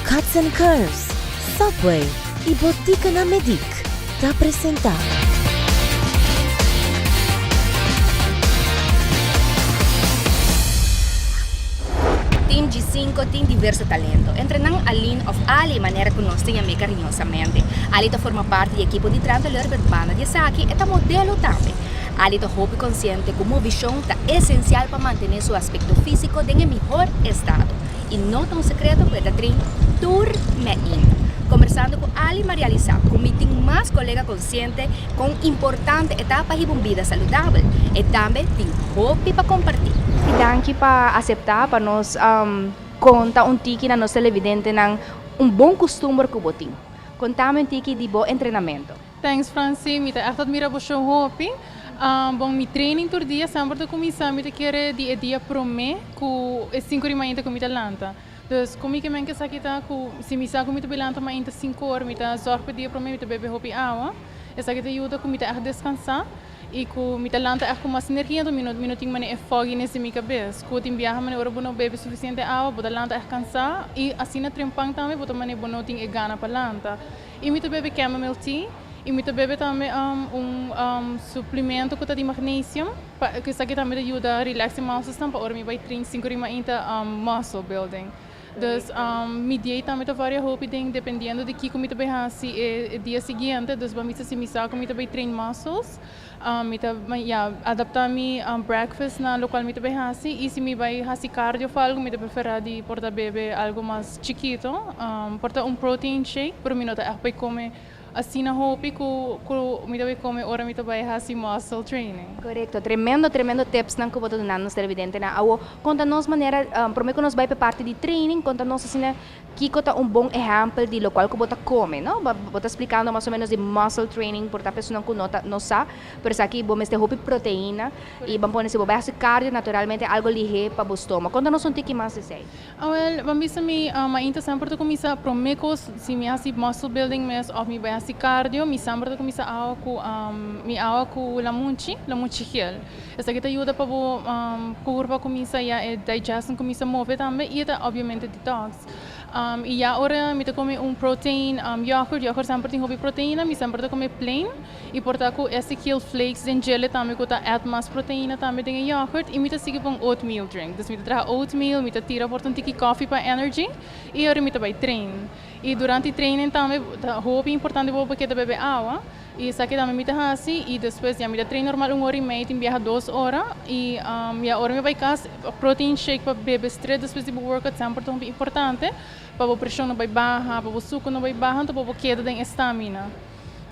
Cuts and Curves, Subway y Botica na Medic ta presenta. Team G5 tin diverso talento, entre nan Aline of Ali manera cu nos ta yam'é cariñosamente. Ali ta forma parti di ekipo di Tranteleur pero banda di esaki e ta modelo tambe. Ali ta hopi consciente cu movicion ta esencial pa mantene su aspecto fisico den e mihor estado y no ta un secreto cu e ta train tur mainta. Conversando cu Ali m'a realisa cu mi tin mas colega consciente con importante e ta pa hiba un bida saludabel. E tambe tin hopi pa comparti. Danki pa acepta pa nos conta un tiki na nos televidentenan un bon custumber cu bo tin. Contami un tiki di bo entrenamento. Thanks Francie, mi ta echt admira bo show hopi. Bon mi training tur dia semper ta cuminsa mi ta kere di e dia prome cu e cinco di mainta cu mi ta lanta. Dus cu mi ke men esaki ta cu si mi sa cu mi ta bay lanta mainta cinco or mi ta zorg pa e dia prome mi ta bebe hopi awa. Esaki ta yuda cu mi ta echt descansa y cu mi ta lanta echt cu mas energia enton mi no mi no tin manera e fogginess den mi cabes. Cu tin biaha manera ora bo no bebe suficiente awa bo ta lanta echt cansa y asina trempan tambe bo ta manera bo no tin e gana pa lanta. Y mi ta bebe chamomile tea y mi ta bebe tambe un suplemento cu ta di magnesium pa cu esaki tambe ta yuda relax e muscles pa ora mi bay train cinco di mainta muscle building. Dus mi dieet tambe ta varia hopi den dependiendo di kico mi ta bay haci e dia siguiente. Dus ban bisa si mi sa cu mi ta bay train muscles mi ta ya adapta mi breakfast na locual mi ta bay haci y si mi bay haci cardio of algo mi ta prefera di por ta bebe algo mas chikito, por ta un protein shake pero mi no ta echt bay come asina hopi cu cu mi ta bay come ora mi ta bay haci muscle training. Corecto, tremendo tremendo tipsnan cu bo ta duna nos televidentenan. Awo conta nos manera prome cu nos bay pa e parti di training conta nos asina kico ta un bon ehempel di locual cu bo ta come no. Bo ta splicando mas o menos di muscle training por ta personanan cu no ta no sa pero esaki bo mester hopi proteina y ban pone si bo bay haci cardio naturalmente algo lihe pa bo stoma. Conta nos un tiki mas esey. Awel, ban bisa mi mainta semper ta kuminsá promé kos si mi hasi muscle building mes òf mi bai hasi cardio, mi semper ta kuminsá awa ku mi awa ku lamunchi, lamunchi gel. Esaki ta yuda pa bo kurpa kuminsá ya e digestion kuminsá move tambe i e ta obviamente detox. I ya ora mi ta kome un protein yoghurt, yoghurt semper tin hopi proteina, mi semper ta kome plain. I por ta ku Ezekiel flakes den djele tambe ku ta add mas proteina tambe den e yoghurt i mi ta sigui pon oatmeal drink. Dus mi ta traha oatmeal, mi ta tira por ta un tiki coffee pa energy i ora mi ta bai train. I durante training tambe ta hopi importante bo pa keda bebe awa i esaki tambe mi ta hasi i despues ya mi ta train normal un ora i mei tin biaha dos ora i ya ora mi bai kas protein shake pa bebe stret despues di bo workout semper ta hopi importante pa bo preshon no bai baha, pa bo suku no bai baha anto pa bo keda den e stamina.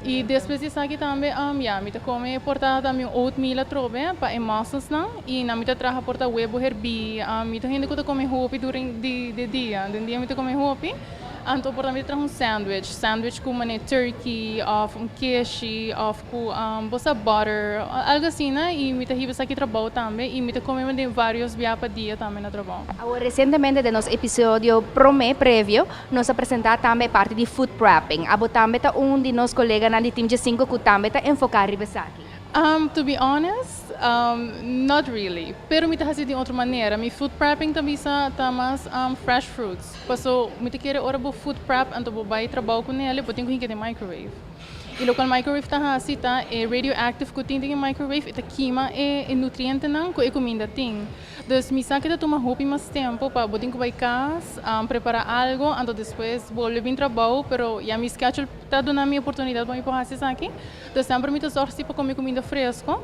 I despues di esaki tambe, ya, mi ta come por ta tambe un oatmeal atrobe pa e musclesnan i nan mi ta traha por ta webo herbí. Mi ta hende ku ta come hopi during di di dia. Den dia mi ta come hopi, anto por ta mi ta traha un sandwich, sandwich ku mane turkey òf un keshi òf ku bo sa butter, algo asina i mi ta hiba esaki trabou tambe i mi ta come den varios bia pa dia tambe na trabou. Awor resientemente den nos episodio prome previo Nos a presentá tambe e parti di food prepping. Abo tambe ta un di nos koleganan di Team Djesinko ku tambe ta enfoká riba esaki? To be honest, not really. Pero mi ta hasi di otro manera. Mi food prepping ta bisa ta mas fresh fruits. Paso mi ta kere ora bo food prep anto bo bai trabou ku nele bo tin ku hinka den microwave. I lokual microwave ta hasi ta e radioactive ku tin den e microwave e ta kima e nutrientenan ku e kuminda tin. Dus mi sa ke ta tuma hopi mas tempo pa bo tin ku bai kas, prepara algo, anto despues bolbe bin trabou, pero ya mi schedule ta duna mi oportunidat pa mi por hasi esaki. Dus semper mi ta zorg si pa kome kuminda fresko.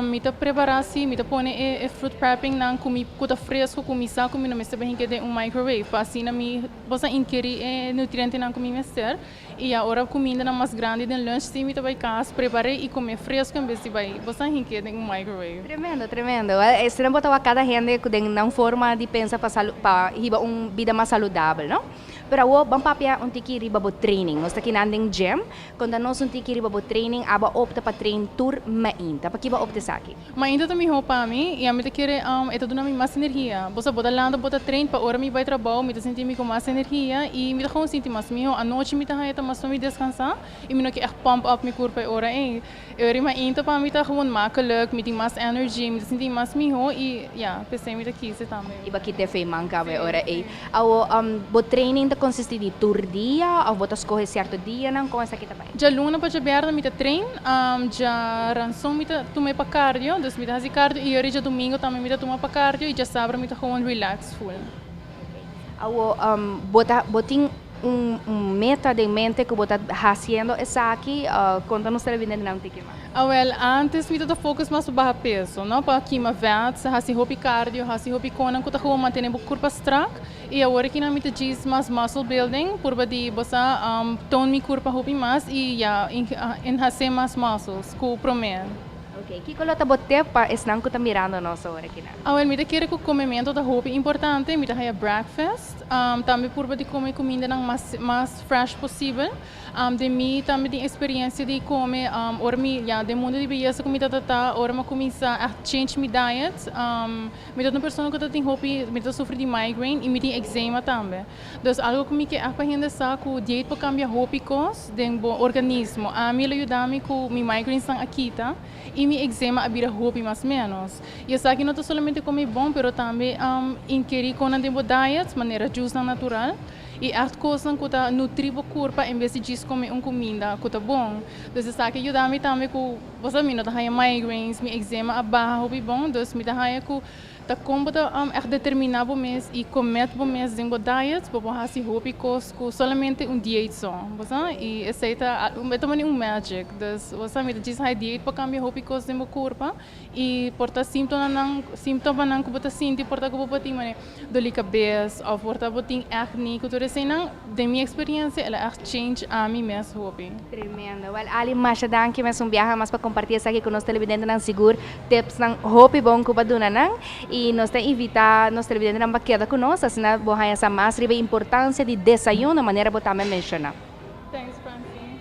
Mi ta prepara si, mi ta pone e fruit prepping nan ku mi ku ta fresko ku mi sa ku mi no mester bai hinke den un microwave pa asina mi por sa inkeri e nutrientenan ku mi mester. I ya ora kumindanan mas grandi den lunch si mi ta bai kas prepar'é i kom'é fresco en bes di bai bo sa hink'é den un microwave. Tremendo, tremendo. Wel, esnan bo ta wak kada hende ku den nan forma di pensa pa salu pa hiba un bida mas saludabel, no? Pero awor ban papia un tiki riba bo training. Nos ta kinan den gym. Konta nos un tiki riba bo training. Abo a opta pa train tur mainta. Paki bo a opta esaki? Mainta ta mihó pa mi i ami ta kere e ta duna mi mas energia. Bo sa bo ta lanta bo ta train pa ora mi bai trabou mi ta sinti mi ku mas energia i mi ta gewoon sinti mas mihó. Anochi mi ta haña ta mas pa mi deskansá i mi no ke ègt pump up mi kurpa e ora ei. E ora ei mainta pa mi ta gewoon makkelijk, mi tin mas energy, mi ta sinti mi mas mihó i ya, p'esei mi ta kise tambe. I bo a kita e fe man kaba e ora ei. Awo bo training ta. ta consisti di tur dia of bo ta scoge cierto dianan? Con esaki ta bay? Djaluna pa djabièrnè mi ta train, djaranson mi ta tuma e pa cardio, dus mi ta hasi cardio y ora djadumingo tambe mi ta tuma pa cardio y djasabra mi ta gewoon relax full. Awo, bo ta bo tin un meta den mente cu bo ta haciendo esaki? Conta nos televidentenan un tiki mas. Awel, antes mi ta ta focus mas pa baha peso, no? Pa kima vet, hasi hopi cardio, hasi hopi conan cu ta gewoon mantene bo curpa strak. Y awor aki nan mi ta djis mas muscle building, purba di bo sa tone mi curpa hopi mas y ya enhance mas muscles cu prome. Ok, kico lo ta bo tip pa esnan cu ta mirando nos awor aki nan? Awel, mi ta kere cu comemento ta hopi importante, mi ta haya breakfast, tambe purba di come cumindanan mas mas fresh posibel. Den mi tambe tin experiencia di come, ora mi, ya, den mundo di beyesa cu mi ta trata, ora mi a cuminsa echt change mi diet, mi ta un persona cu ta tin hopi, mi ta sufri di migraine y mi tin eczema tambe. Dus algo cu mi ke echt pa hende sa cu dieet por cambia hopi cos den bo organismo. Ami lo yuda mi cu mi migrainesnan a kita y mi eczema a bira hopi mas menos. Y esaki no ta solamente come bon, pero tambe inkeri conan den bo diet, manera juicenan natural y echt cosnan cu ta nutri bo curpa en bes di djis come un cuminda cu ta bon. Dus esaki a yuda mi tambe cu, bo sa, mi no ta haya migraines, mi eczema a baha hopi bon, dus mi ta haya cu ta con bo ta echt determina bo mes y comet bo mes den bo diet, bo por haci hopi cos cu solamente un dieet so, bo sa, y esey ta, e ta mane un magic, dus bo sa, mi ta djis haya dieet pa cambia hopi cos den bo curpa. Y por ta simptomanan, simptomanan cu bo ta sinti, por ta cu bo por tin mane doli cabes of por ta bo tin acne cu tur eseynan, den mi experiencia el a echt change ami mes hopi. Tremendo. Wel Ali, masha danki mes un biaha mas pa comparti esaki cu nos televidentenan sigur tipsnan hopi bon cu bo a duna nan y nos ta invita nos televidentenan pa keda cu nos asina bo haya sa mas riba e importancia di desayuno manera bo tambe menciona. Thanks, Francie.